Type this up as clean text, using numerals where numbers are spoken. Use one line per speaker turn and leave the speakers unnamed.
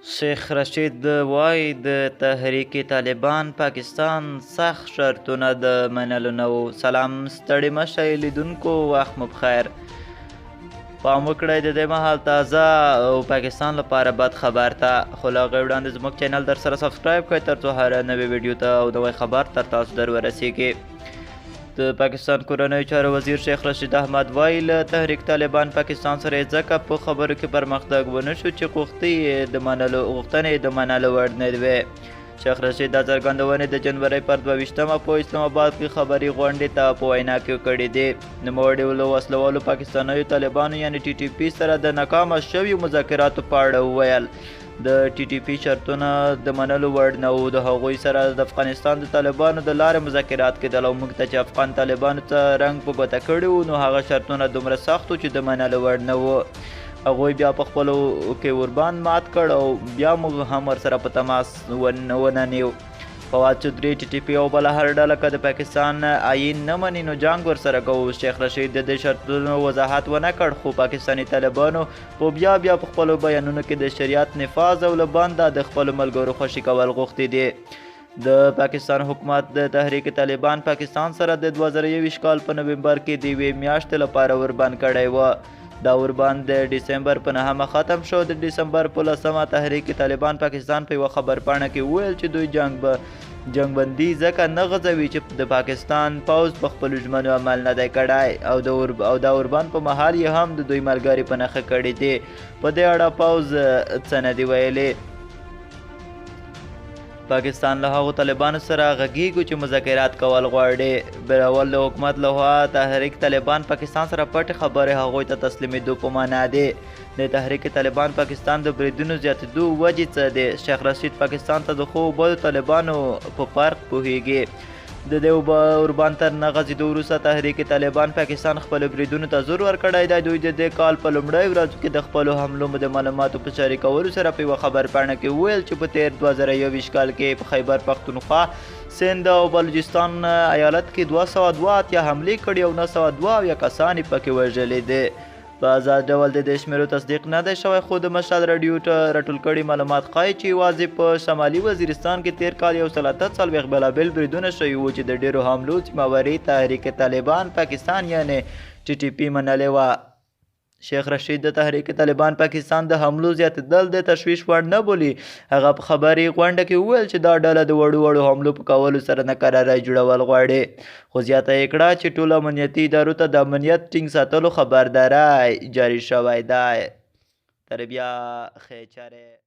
شیخ رشید وايي د تحریک طالبان پاکستان سخت شرطونه د منلو نه وو. سلام، ستړي مه شئ لیدونکو، وخت مو پخیر. پام وکړئ د دې مهال تازه او پاکستان لپاره بد خبر ته، خو له هغې وړاندې زموږ چینل در سره subscribe کړئ ترڅو هره نوې ویډیو ته او نوی خبر تر تاسو در ورسیږي. د پاکستان کورنیو چارو وزیر شیخ رشید احمد وایي له تحریک طالبان پاکستان سره یې ځکه په خبرو کې پرمختګ ونه شو چې غوښتنې یې د منلو وړ نه وې. شیخ رشید دا څرګندونې د جنورۍ پر 22مه په اسلام اباد کې خبري غونډې ته په وینا کې کړې دي. نوموړي له وسلوالو پاکستانیو طالبانو یعنې ټي ټي پي سره د ناکامه شویو مذاکراتو په اړه وویل د ټي ټي پي شرطونه د منلو وړ نه وو. د هغوی سره د افغانستان د طالبانو د لارې مذاکرات کېدل او موږ ته چې افغان طالبانو ته رنګ په ګوته کړي وو نو هغه شرطونه دومره سخت وو چې د منلو وړ نه وو. هغوی بیا په خپلو کې اوربند مات کړ او بیا موږ هم ورسره په تماس ونه نیو. فواد چودري ټي ټي پي او بله هر ډله که د پاکستان آیین نه مني نو جنګ ورسره کوو. شیخ رشید د دې شرطونو وضاحت ونه کړ، خو پاکستاني طالبانو په بیا بیا په خپلو بیانونو کې د شریعت نفاذ او له بنده د خپلو ملګرو خوشي کول غوښتي دي. د پاکستان حکومت د تحریک طالبان پاکستان سره د 2021 کال په نومبر کې د یوې میاشتې لپاره اوربند کړی و. دا اوربند د ډسمبر په 9مه ختم شو. د ډسمبر په 10مه تحریک طالبان پاکستان په یوه خبرپاڼه کې وویل چې دوی جنګ بندي ځکه نه غځوي چې د پاکستان پوځ په خپلو ژمنو عمل نه دی کړی او دا اوربند په مهال یې هم د دوی ملګري په نښه کړي دي. په دې اړه پوځ څه نه دي ویلي. پاکستان له هغو طالبانو سره غږیږو چې مذاکرات کول غواړي. بلاول د حکومت لخوا تحریک طالبان پاکستان سره پټې خبرې هغوی ته تسلیمېدو په معنا دي. د تحریک طالبان پاکستان د بریدونو زیاتېدو وجې څه دي؟ شیخ رشید پاکستان ته د ښو او بدو طالبانو په فرق پوهیږي. د دې اوربند تر نه غځېدو وروسته تحریک طالبان پاکستان خپلو بریدونو ته زور ورکړی دی. دوی د دې کال په لومړیو ورځو کې د خپلو حملو د معلوماتو په شریکولو سره په یوه خبرپاڼه کې وویل چې په تېر 2021 کال کې په خیبر پښتونخوا، سند او بلوچستان ایالت کې 282 حملې کړې او 972 کسان یې پکې وژلي دي. په ازاد ډول د دې شمېرو تصدیق نه دی شوی، خو د مشال راډیو ته راټول کړي معلومات ښایي چې یوازې په شمالي وزیرستان کې تېر کال 148 بېلابېل بریدونه شوي وو چې د ډېرو حملو ذمهواري تحریک طالبان پاکستان یعنې ټي ټي پي منلې وه. شیخ رشید د تحریک طالبان پاکستان د حملو زیاتېدل د تشویش وړ نه بولي. هغه په خبري غونډه کې وویل چې دا ډله د وړو وړو حملو په کولو سره ناکرارۍ جوړول غواړي، خو زیاته یې کړه چې ټولو امنیتي ادارو ته د امنیت ټینګ ساتلو خبرداری جاري شوی دی. تر بیا ښې چارې.